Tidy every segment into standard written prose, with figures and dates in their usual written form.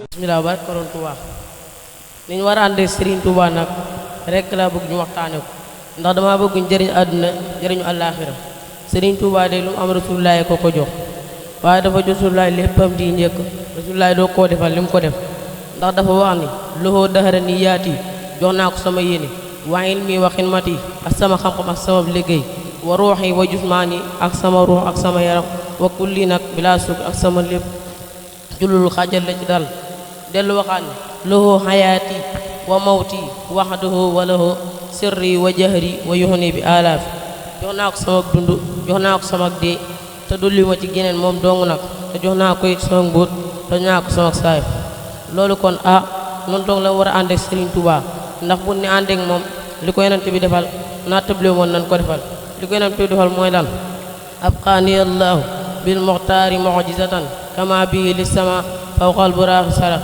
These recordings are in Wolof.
bismillah barke Borom Touba ni ñu war a àndee Serigne Touba nag rek laa bëgg ñu waxtaane ko ndax dama bëgg ñu jëriñ àdduna jëriñu àllaaxira Serigne Touba de lu mu am Rasulullaay ko ko jox waaye dafa jox Rasulullaay léppam di njëkk Rasulullaay doo koo defal li mu ko def ndax dafa wax ni loxoo daxara ni yaati jox naa ko sama yéene waa ilmi wa xidmati ak sama xam-xam ak sama liggéey wa ruuxi wa jusmaani ak sama ruux ak sama yaram wa kulli nag bilaa suk ak sama lépp julul xaajal la ci dal dellu waxaat ne lahu xayaati wa mawti waxdahu wa lahu sirri wa jahri wa yuxni bi alaafi jox naa ko sama dund jox naa ko sama dee te dulli ma ci geneen moom dong nag te jox naa ko it sama mbóot te jox naa ko sama saayif loolu kon noonu dong la war a ànd ak Serigne Touba ndax bu ne ànd ak moom li ko yonent bi defal naa tëble woon nañ ko defal li ko yonent bi defal mooy lan abqaani allahu bil muxtaari mu'jizatan kama bii li sama fawqal buraaxi sara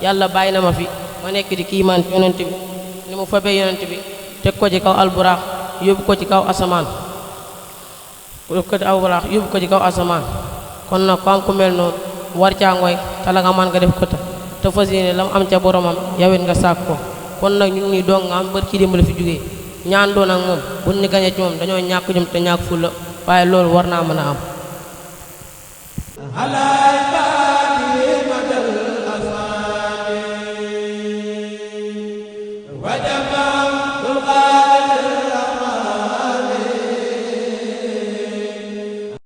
yàlla bàyyi na ma fi ma nekk di kiimaan ci yonent bi ni mu fabee yonent bi teg ko ci kaw alburaax yóbbu ko ci kaw asamaan yóbbu ko ci kaw asamaan kon nag ko am ku mel noonu war caa ngooy te la nga man nga def ko te fas yéene la mu am ca boromam yawit nga sàkk ko kon nag ñu ngi dong nga am bër ci démb la fi jógee ñaan doon ak moom buñ ni gañe ci moom dañoo ñàkk jëm te ñàkk fulla waaye loolu war naa mën a am